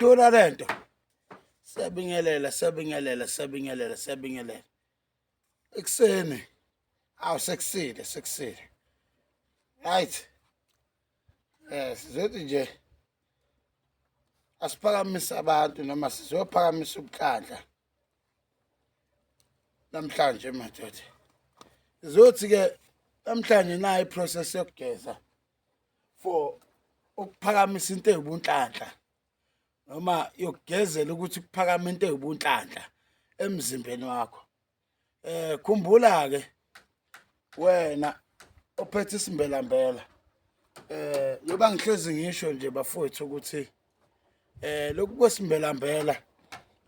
Iyadura lento. Siyabingelela, siyabingelela, siyabingelela, siyabingelela. Ekuseni. Awu sekusile, sekusile. Right. Sizothi nje asiphakamise abantu noma sizophakamisa ubuhlanhla namhlanje madoda. Sizothi ke namhlanje nayo iprocess yokugeza for ukuphakamisa into ewubunhlanhla noma yokugezela ukuthi kuphakame into ewubunhlanhla emzimbeni wakho. Khumbula ke wena ophethe isimbelambela, yoba ngihlezi ngisho nje bafowethu ukuthi lokhu kwesimbelambela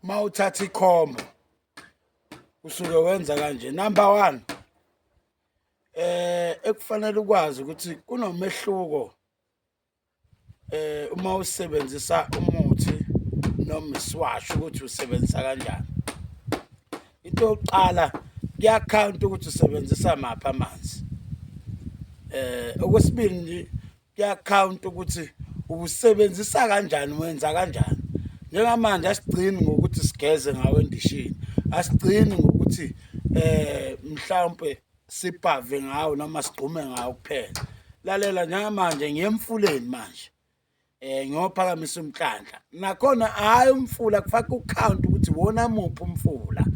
mawuthatha ikhombo usuke wenza kanje. Number 1, ekufanele ukwazi ukuthi kunomehluko uma usebenzisa umuthi noma isiwasho ukuthi usebenzisa kanjani. Into yokuqala, kuyakhawunta ukuthi usebenzisa maphi amanzi. Okwesibili, kuyakhawunta ukuthi usebenzisa kanjani, wenza kanjani. Njengamanje asigcini ngokuthi sigeze ngawo endishini, asigcini ngokuthi mhlawumpe sipave ngawo noma sigqume ngawo kuphela. Lalela, njengamanje ngiye emfuleni manje, ngiyophakamisa umhlanhla. Nakhona hhayi umfula, kufaka ukhawunti ukuthi iwona muphi umfula,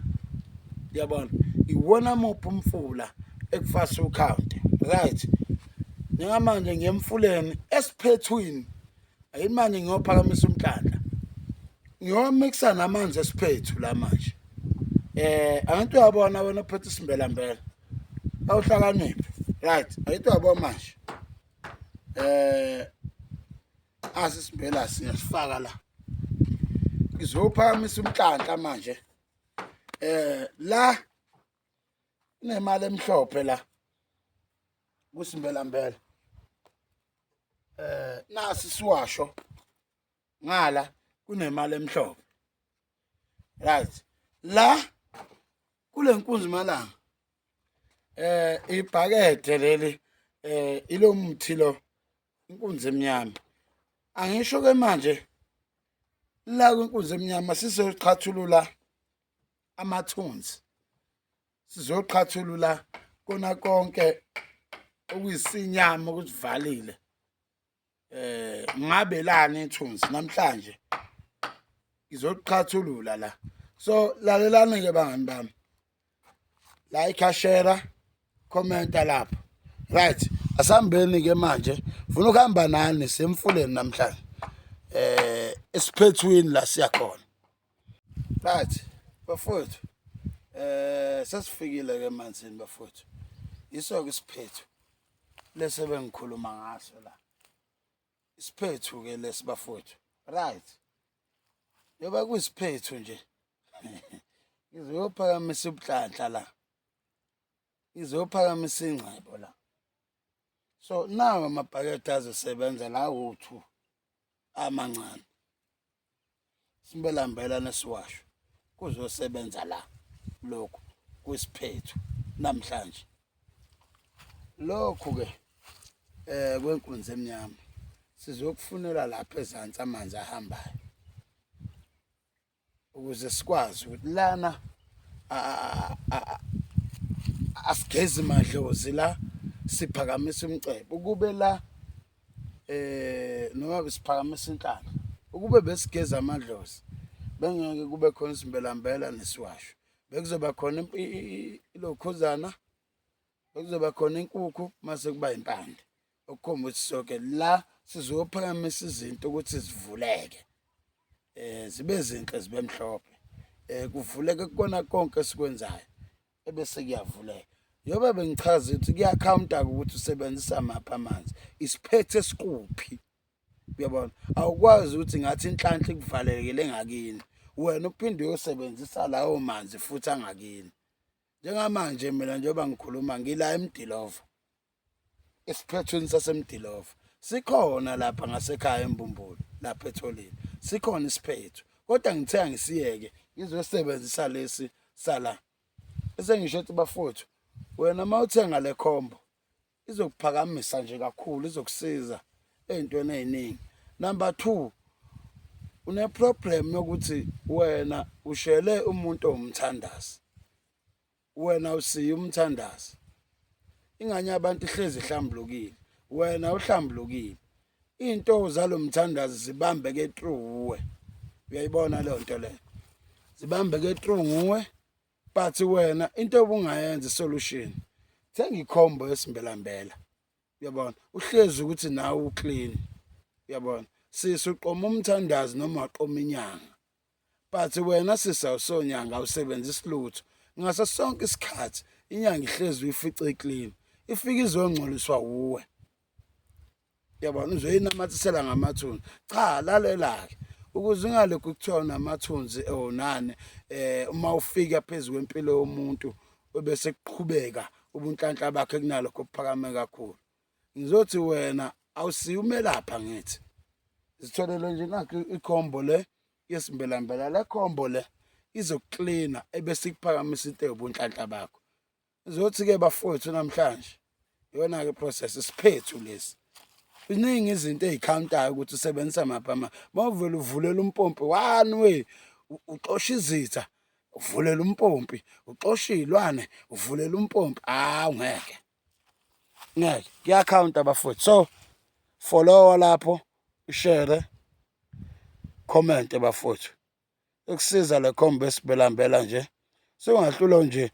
uyabona, iwona muphi umfula ekufasa ukhawunti. Right, njengamanje ngiye emfuleni esiphethwini, ayi manje ngiyophakamisa umhlanhla, ngiyomikisa namanzi esiphethu la manje. Angithi uyabona wena ophethe isimbelambela, awuhlakaniphi. Right, angithi uyabona manje, asisimbela siyasifaka la, ngizophakamisa umhlanhla manje. La kunemali emhlophe la kusimbelambela, nasi siwasho ngala kunemali emhlophe. Right, la kule nkunzi malanga, ibhakede leli, ilomuthi lo inkunzi emnyama. Angisho ke manje la kwinkunzi emnyama sizoqhathulula amathunzi, sizoqhathulula kona konke okuyisinyama okusivalile. Ngabe lani ithunzi namhlanje ngizoqhathulula la. So lalelani ke bangani bami, like, share, commenta lapho. Right, asambeni ke manje, funa ukuhamba nani semfuleni namhlanje, esiphethwini la siyakhona. Right bafowethu, sesifikile ke emanzini bafowethu. Yiso ke isiphethu lese bengikhuluma ngaso la, isiphethu ke lesi bafowethu. Right, yoba kuyisiphethu nje, ngizophakamisa ubuhlanhla la, ngizophakamisa ingcebo la. So nawo amabhakede azosebenza la u2 amancane, simbelambela nesiwasho kuzosebenza la lokhu kwisiphethu namhlanje. Lokhu ke kwenkunzi emnyama sizokufunela lapha ezansi amanzi ahambayo ukuze sikwazi ukuthi lana asigezi madlozi la, siphakamisa umcebo ukube la, noma siphakamisa inhlanhla. Ukube besigeza amadlozi bengeke kube khona isimbelambela nesiwasho, bekuzoba khona ilokhuzana, bekuzoba khona inkukhu, mase kuba impande, okukhomba ukuthi sonke la sizophakamisa izinto ukuthi zivuleke, zibe zinhle, zibe mhlophe, kuvuleke kukona konke esikwenzayo, ebese kuyavuleka. Njengoba bengichaza ukuthi kuyakhawunta ukuthi usebenzisa maphi amanzi, isiphethe esikuphi, uyabona. Awukwazi ukuthi ngathi inhlanhla ikuvalekele ngakini, wena uphinde uyosebenzisa lawo manzi futhi angakini. Njengamanje mina njengoba ngikhuluma ngila eMdilova, esiphethweni saseMdilova, sikhona lapha ngasekhaya eMbumbulu lapha etholini sikhona isiphethu, kodwa ngithe angisiyeke ngizosebenzisa lesi sala. Bese ngisho ukuthi bafowethu, wena uma uthenga le khombo izokuphakamisa nje kakhulu, izokusiza ey'ntweni ey'ningi. Number 2, Une problem yokuthi wena ushele umuntu owumthandazi. Wena usiye umthandazi. Ingane yabantu ihlezi ihlambulukile. Wena uhlambulukile. Into zalomthandazi zibambeke through uwe. Uyayibona leyo nto leyo. Zibambeke through nguwe but wena into obungayenza solution. Thenga ikhombo yesimbelambela. Uyabona? Uhlezi ukuthi nawe uclean. Uyabona? Sisi uqoma umthandazi noma waqoma inyanga. But wena sisi awusonyanga awusebenzisi lutho. Ngaso sonke isikhathi inyanga ihlezi uyifice iclean. Ifike izongcoliswa wuwe. Uyabona uzoyinamathisela ngamathunzi. Cha lalela-ke ukuze ungalokhu kuthiwa unamathunzi onani eh uma ufika phezu kwempilo yomuntu obese kuqhubeka ubunhlanhla bakhe kunalokho obuphakame kakhulu. Ngizothi wena awusiye umelapha ngithi. Zitholele nje nakho ikhombo le yesimbelambela le khombo le izokuklina ebese ikuphakamisa into yobunhlanhla bakho. Ngizothi-ke bafowethu namhlanje iyona-ke process isiphethu lesi. Ziningi izinto ey'khawuntayo ukuthi usebenzisa maphi ama. Uma uvele uvulela umpompi one way uxosha izitha, uvulela umpompi, uxosha iy'lwane, uvulela umpompi, hawu ngeke. Ngeke, kuyakhawunta bafowethu. So followa lapho, ushare, comment bafowethu. Ekusiza le khombo esibelambela nje. Sungahlulwa nje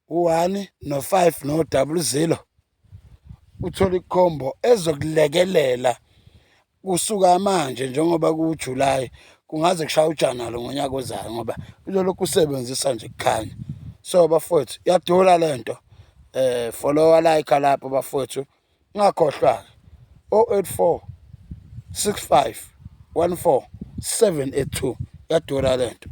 u-1 no-5 no-double zero. Uthole ikhombo ezokulekelela kusuka manje njengoba kuJuly kungaze kushaya uJanuary ngonyaka ozayo ngoba uzolokhu usebenzisa nje kukhanya. So bafowethu iyadula lento. Eh follow like lapho bafowethu. Ungakhohlwa 084 65 14 782 yadura lento.